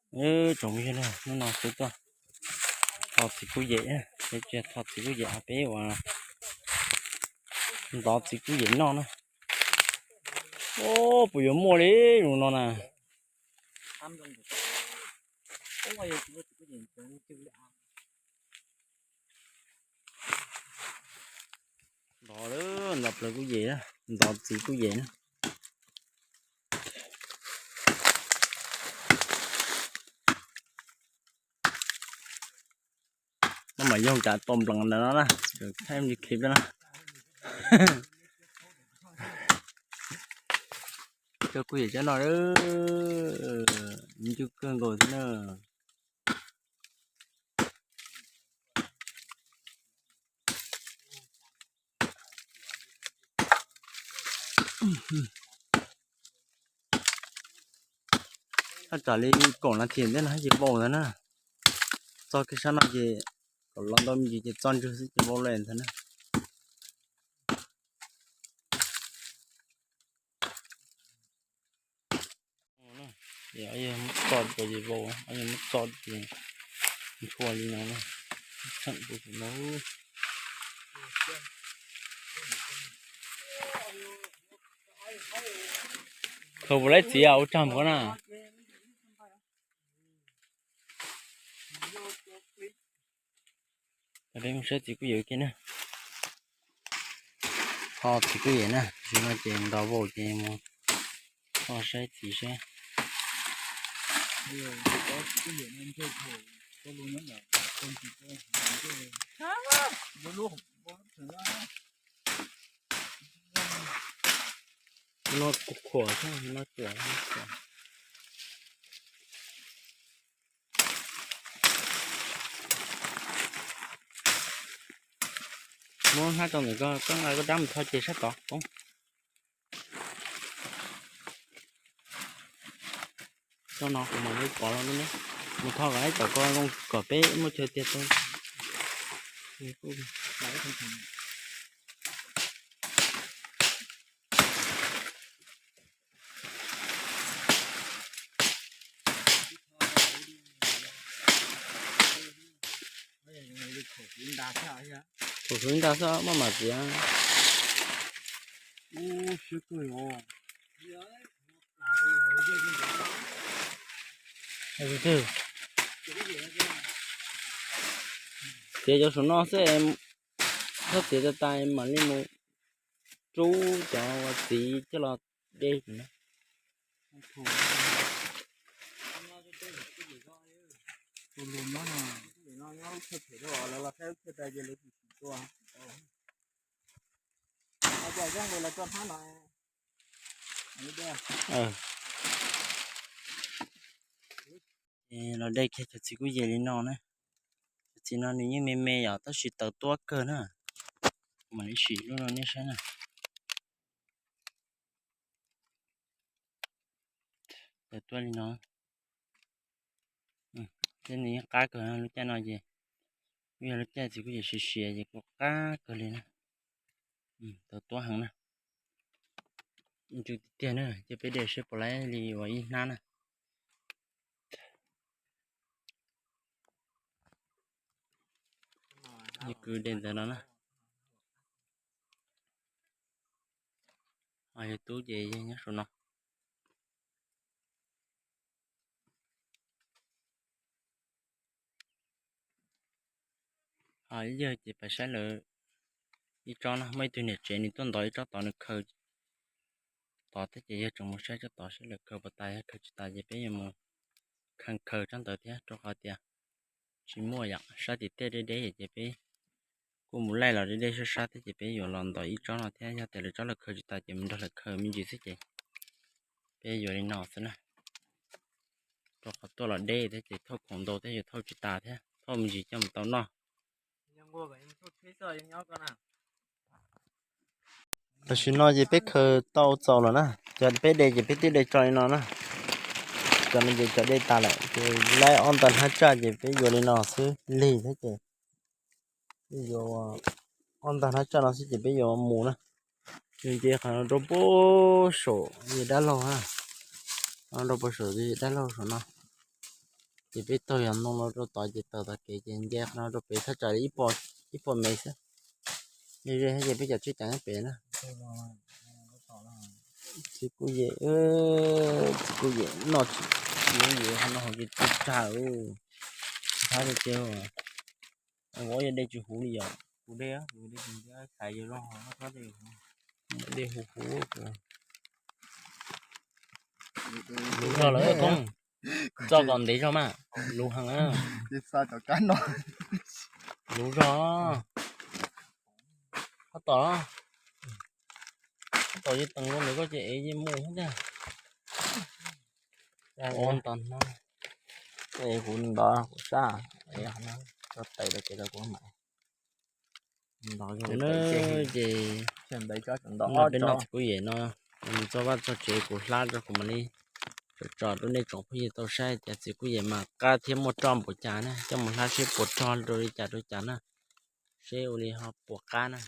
Tsoom phooj ywg, hnub no peb tuaj tho txiv kuj yem, peb tuaj tho txiv kuj yem, peb ua ntov txiv kuj yem noj na. Puas yuav muaj li zoo no na. Ntov, ntov plaws kuj yem, ntov txiv kuj yem na. No mas yoog cas tau nplees ntawd no na, thaij me ntsis clip na. Cov kuj yem cov no, ncw kawg nkaus thiab na. Thaj tsam li kaum nas this ntej no ces vau ntawd na. Txog kiag sab no ces kom los ntau me ntsis ces txog ntswg xwb ces vau li ntawd na. Yog muab txo ces vau, yog muab txo ces ntshua li no na. Tseem tus no. Khaws puas laib txiv ua tsag npaum na. Peb mus saib txiv kuj yem kiag na. Tho txiv kuj yem na, tam sim no ces ntov vau ces mus tho saib txiv seb. No kuj khuam thiab, no kuj khuam. Muab hnab rau ntawm ko, koj nqa koj rab mus tho ces sab tod poob. Tso no kuv mam li pov los ne. Mus tho kom ib tom ko zoo kom peb muaj chaw tiag tau. Thaum tsuv nta xwb maj mam txiav. Txiav cov saum no xwb, txhob txiav tas tas mam li mus rub cov txiv coj los de. Los de kiag cov txiv kuj yem li no na. Cov txiv no nws yeej me me yom, tab sis tawv tuab kawg na. Mam li sim lub no nej saib na. Tawv tuab li no. Thiab nws yeej qab kawg, lub caij no ces kuj yog lub caij txiv kuj yem siav siav ces kuj qab kawg li na. Tawv tuab heev na. Ntsws tiag tiag na, ces peb de seb puas laib li uas ib hnab na. Yog kwv de ntawd no na. Ho yog tub ces yog nyob saum no. Ho ib yawg ces pais saib lawv ib tsob no, muaj ib tug niam tsev nws tuaj ntov ib tsob tod nws khaws tod thiab ces yawg tseem mus saib tsob tod saib lawv khaws puas tas, yog khaws tsis tas ces peb yuav mus khaws khaws tsob ntawd thiab rau qhov tias tsis muaj yom, sab tim tej deb deb ces peb kuj mus laij los deb deb sab sab thiab ces peb yuav los ntov ib tsob no thiab, yog tias lawv tsob lawv khaws tsis tas ces mus nrog lawv khaws me ntsis xwb ces peb yuav li no xwb na. Rau qhov tuaj los deb thiab ces thauj khoom ntau thiab yuav thauj tsis tas thiab, thauj me ntsis coj mus tau noj. Tam sim no ces peb khaws tau txaus lawm na, cov peb de ces peb twb de tso li no na. Cov no ces cov de tas lawm ces laib ob ntag hnab tsaj ces peb yuav li no xwb lig thiab ces peb yuav ob ntag hnab tsaj no xwb ces peb yuav mus na. Nws nce qhov no rau puag saum yawg dab laug na, rau puag saum yawg dab laug saum no. Ces peb taug yog ntoo no rau tod ces taug tog kev ces nce qhov no rau pem thaj tsam li ib puas mev xwb. Ze ze ces peb cov tsheb ceev pem na. Txiv kuj yem, txiv kuj yem noj, txiv kuj yem qhov no hauv ces tsis tsag, tsis thab li ces. Ua yog dej tsis huv li yom. Kuv dej, kuv dej tsis ntiab, xav yog zoo ho dej huv huv. Luv zog lawm koob, tso kom ntev zog mas, luv heev na. Luv zog. Koj tom, koj tom yeej teev zoo ntawm koj ces ev yeej mus thiab. Ua ntawd no, kuv ntov kuv sab, tso tes rau ces rau kuv mam ntov zoo ces. Peb noj txiv kuj yem no, mus txog vaj txog tsev kuv hlab tso kuv mam li tso tso rau nej tsoom phooj ywg tau saib tias txiv kuj yem mas qab thiab muaj roj npaum cas na, coj mus hlab seb puas rog rau li cas rau cas na, seb ua li ho puas qab na.